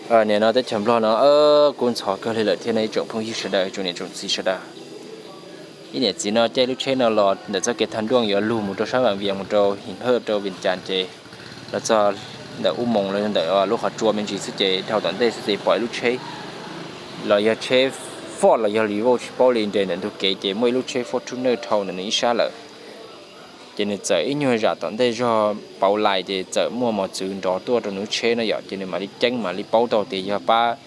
Nim no teb chaws Nplog no kub ntxhov kawg li lawm thiab no ib tsoom phooj ywg sawv daws, tsoom niam tsoom txiv sawv daws. Ib niam txiv no caij lub tsheb no los ntawm txoj kev thaj nruaj yuav lug mus rau sab Vam Vias mus rau Him Hawj rau Vias Cas ces los txog ntawm Ub Moos los yog ntawm lub qhov tsua me ntsis xwb ces dhau tom ntej xwb ces pom ib lub tsheb los yog tsheb Ford los yog Revo tsis paub li nres ntawm ntug kev ces muaj ib lub tsheb Fortuner dhau ntawm nws ib sab lawm. Ces nws txawm ib nyuag zam tom ntej zog pauv lais ces txawm muaj mos txwv nrov tuaj rau nws lub tsheb no yom, ces nws mam li ceeb mam li paub tau tias yog pab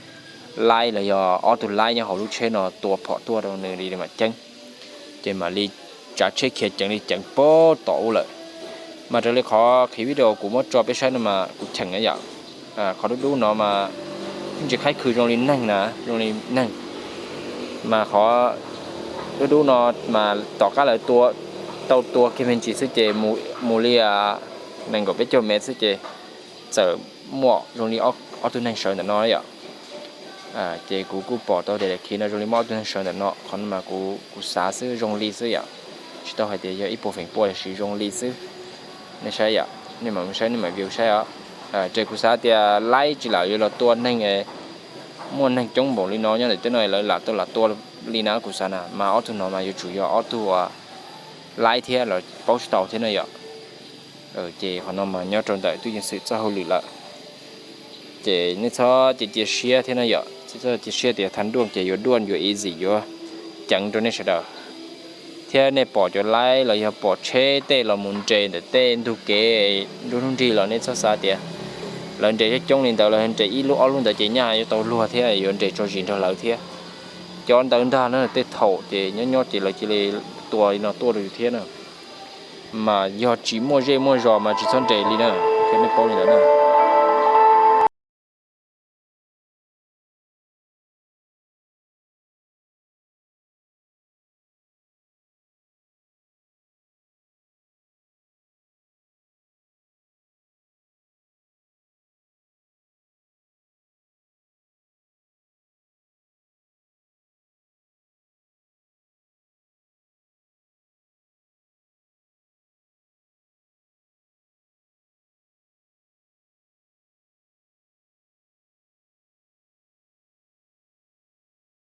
laib los yog ob tug laib nyob hauv lub tsheb no tua phom tuaj rau nws li mam ceeb. Ces mam li tsav tsheb khiav ceev li ceev pag tom ub lawm. Mas raws li qhov qhov video kuv muab tso peb saib no mas kuv cheem na yom, qhov dub dub no mas ntsis qhaib khw zoo li neeg na, zoo li neeg. Mas qhov dub dub no mas tom qab lawv tau tua kiag me ntsis xwb ces mus li nees nkaum peb caug mev xwb ces txawm muaj zoo li ob tug neeg sawv ntawm no yom. Ces kuv kuj pom tau tias daim khiv no zoo li muaj ob tug neeg sawv ntawm no, qhov no mas kuv xav xwb, zoo li xwb yom, tsis tau hais tias yog ib puas feem pua, tiam sis zoo li xwb. Nej saib yom, nej mam saib, nej mam view saib os. Ces kuv xav tias laib tsis lam yuav los tua neeg, muaj neeg coob npaum li no nyob ntawm tej no lawv lam tau lam tua li na kuv xav na, mas ob tug no mas yuav tsum yog ob tug laib thiab los paub tsis tau thiab no yom. Ces qhov no mas nyob rau ntawm tub ceev xwm txoj hauj lwm lawm. Ces nej txhob cia cia siab thiab no yom, txhob cia siab tias thaj nruaj ces yuav duaj yuav easy yuav ceev rau nej sawv daws. Thiab nej pom cov laib los yog pom tsheb tej los mus nres ntawm tej ntug kev nruab hnub nrig los nej txhob xav tias lawv nres coob coob li ntawd los nres ib lub ob lub ntawd ces nyaj yuav tau luag thiab yuav nres tso zis nrog lawv thiab. Cov ntawd ntag na tej thaum ces nyob nyob ces lawv cia li tua li no tuaj rau yus thiab na. Mas yog tsis muaj zej muaj zos mas tsis txhob nres li na, nej paub li ntawd na.